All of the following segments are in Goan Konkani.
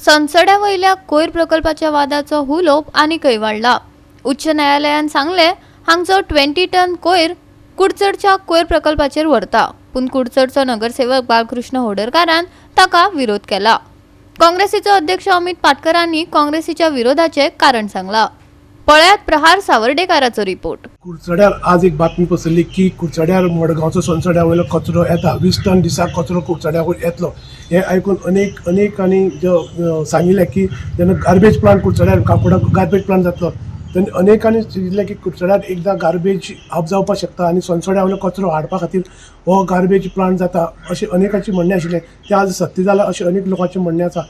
सनसड्या वयल्या कोयर प्रकल्पाच्या वादाचो हुलोप आनीकय वाडला. उच्च न्यायालयान सांगलें, हांगचो 20 टन कोयर कुडचडच्या कोयर प्रकल्पाचेर व्हरता, पूण कुडचडचो नगरसेवक बाळकृष्ण होडरकारान ताका विरोध केला. काँग्रेसीचो अध्यक्ष अमित पाटकरांनी काँग्रेसीच्या विरोधाचे कारण सांगला. पळयात प्रहार सावर्डेकाराचो रिपोर्ट. कुडचड्यार आज एक बातमी पसरली की कुडचड्यार मडगांवचो सोनसड्या वयलो कचरो येता, 20 टन दिसाक कचरो कुडचड्या वयर येतलो. हें आयकून अनेक अनेकांनी जो सांगिल्लें की जेन्ना गार्बेज प्लांट कुडचड्यार काकोडा गार्बेज प्लांट जातलो तेन्ना अनेकांनी चिंतलें की कुडचड्यार एकदां गार्बेज हब जावपाक शकता आनी सोनसड्या वयलो कचरो हाडपा खातीर हो गार्बेज प्लांट जाता, अशें अनेकांचें म्हणणें आशिल्लें. तें आज सत्य जालां अशें अनेक लोकांचें म्हणणें आसा.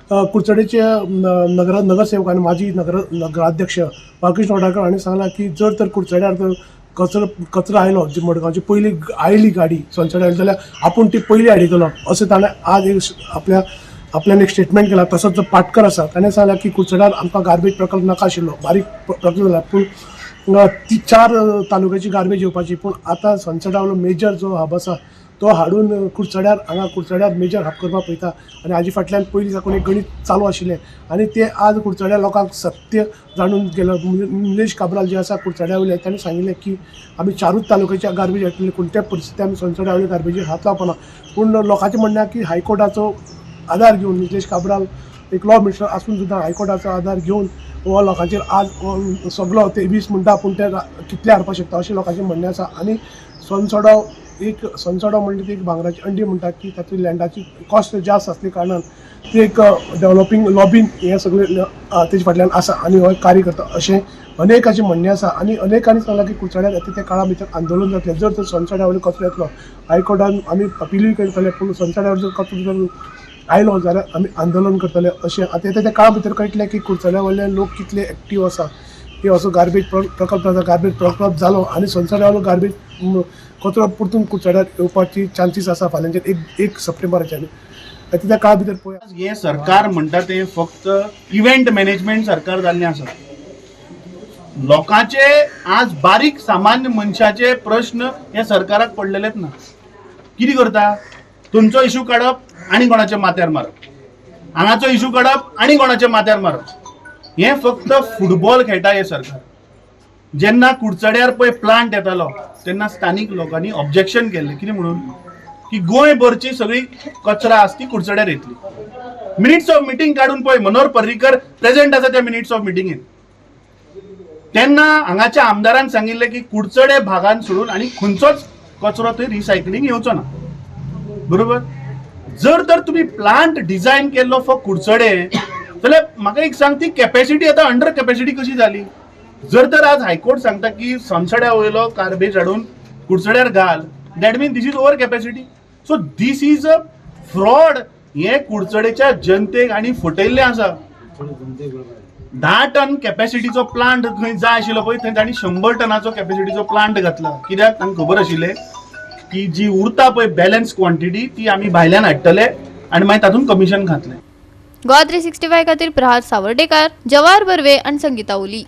कुडचडेचे नगरसेवक आनी माजी नगराध्यक्ष बाळकृष्ण होडाकर हांणी सांगलां की जर तर कुडचड्यार जर कचरो कचरो आयलो, जी मडगांवची पयली आयली गाडी सोनसड्यार आयली जाल्यार आपूण ती पयली हाडितलो, अशें ताणें आज एक आपल्यान एक स्टेटमेंट केला. तसोच जो पाटकर आसा, ताणें सांगलां की कुडचड्यार आमकां गार्बेज प्रकल्प नाका आशिल्लो, बारीक प्रकल्प जाला, पूण ती 4 तालुक्याची गार्बेज येवपाची, पूण आतां सनसडा वयलो मेजर जो हब आसा तो हाडून कुडचड्यार, हांगा कुडचड्यार मेजर हब करपाक पळयता आनी हाजे फाटल्यान पयलीं साकून एक गणीत चालू आशिल्लें आनी तें आज कुडचड्या लोकांक सत्य जाणून गेलो. निलेश काब्राल जे आसा कुडचड्या वयले, ताणें सांगिल्लें की आमी चारूच तालुक्याच्या गार्बेज हाडटले, कोणत्याय परिस्थिती आमी सोनसड्या वयले गार्बेजीर हात लावपाना. पूण लोकांचें म्हणणें आहा की हायकोर्टाचो आदार घेवन, निलेश काब्राल एक लॉ मिनिस्टर आसून सुद्दां हायकोर्टाचो आदार घेवन हो लोकांचेर आज हो सगलो ते 20 म्हणटा, पूण ते कितले हाडपाक शकता अशें लोकांचें म्हणणें आसा. आनी सोनसडो एक सोनसडो म्हणटा ती एक भांगराची अंडी म्हणटा की तातूंत लँडाची कॉस्ट जास्त आसल्या कारणान ती एक डेव्हलपींग लॉबींग हें सगळें तेजे फाटल्यान आसा आनी हो कार्य करता अशें अनेकाचें म्हणणें आसा. आनी अनेकांनी सांगलां की कुडचड्यार येता त्या काळा भितर आंदोलन जातलें जर तर सोनसड्या वयलो कचरो येतलो. हायकोर्टान आमी अपिलूय करतले, पूण सोनसड्यावर जर कचरो जर आयलो जाल्यार आमी आंदोलन करतले अशें. आतां येता त्या काळा भितर कळटलें की कुडचड्या वयले लोक कितले एक्टीव आसा की असो गार्बेज प्रकल्प जाता. गार्बेज प्रकल्प जालो आनी सोनसड्या वयलो गार्बेज कचरो परतून कुडचड्यार येवपाची चान्सीस आसा फाल्यांच्यान 1 सप्टेंबराच्यान. आतां त्या काळा भितर पळोवया. हे सरकार म्हणटा ते फक्त इव्हेंट मॅनेजमेंट सरकार जाल्लें आसा. लोकांचे आज बारीक सामान्य मनशाचे प्रश्न हे सरकाराक पडलेलेच ना. कितें करता? तुमचो इशू काडप आनी कोणाच्या माथ्यार मारप, हांगाचो इशू काडप आनी कोणाच्या माथ्यार मारप. हें फक्त फुटबॉल खेळटा हें सरकार. जेन्ना कुडचड्यार पळय प्लांट येतालो तेन्ना स्थानीक लोकांनी ऑब्जेक्शन केल्लें. कितें म्हणून की गोंयभरची सगळी कचरा आसा ती कुडचड्यार येतली. मिनिट्स ऑफ मिटींग काडून पळय, मनोहर पर्रीकर प्रेझेंट आसा त्या मिनिट्स ऑफ मिटिंगेन. तेन्ना हांगाच्या आमदारान सांगिल्लें की कुडचडे भागान सोडून आनी खंयचोच कचरो थंय रिसायकलींग येवचो ना. बरोबर? जर तर तुमी प्लांट डिझायन केल्लो फॉर कुडचडे जाल्यार म्हाका एक सांग, ती कॅपॅसिटी आतां अंडर कॅपॅसिटी कशी जाली? जर तर आज हायकोर्ट सांगता की सनसड्या वयलो गार्बेज हाडून कुडचड्यार घाल, that mean this is over capacity. So this is a fraud. हे कुडचडेच्या जनतेक आनी फटयल्लें आसा. 10 टन कॅपॅसिटीचो प्लांट थंय जाय आशिल्लो पळय, थंय तांणी 100 टनाचो कॅपॅसिटीचो प्लांट घातला. कित्याक? तांकां खबर आशिल्लें की जी उरता पळय बॅलन्स क्वॉन्टिटी, ती आमी भायल्यान हाडटले आनी मागीर तातूंत कमिशन खातले. गोवा 365 खातीर प्रहार सावर्डेकार, जवाहर बर्वे आणि संगीता ओली.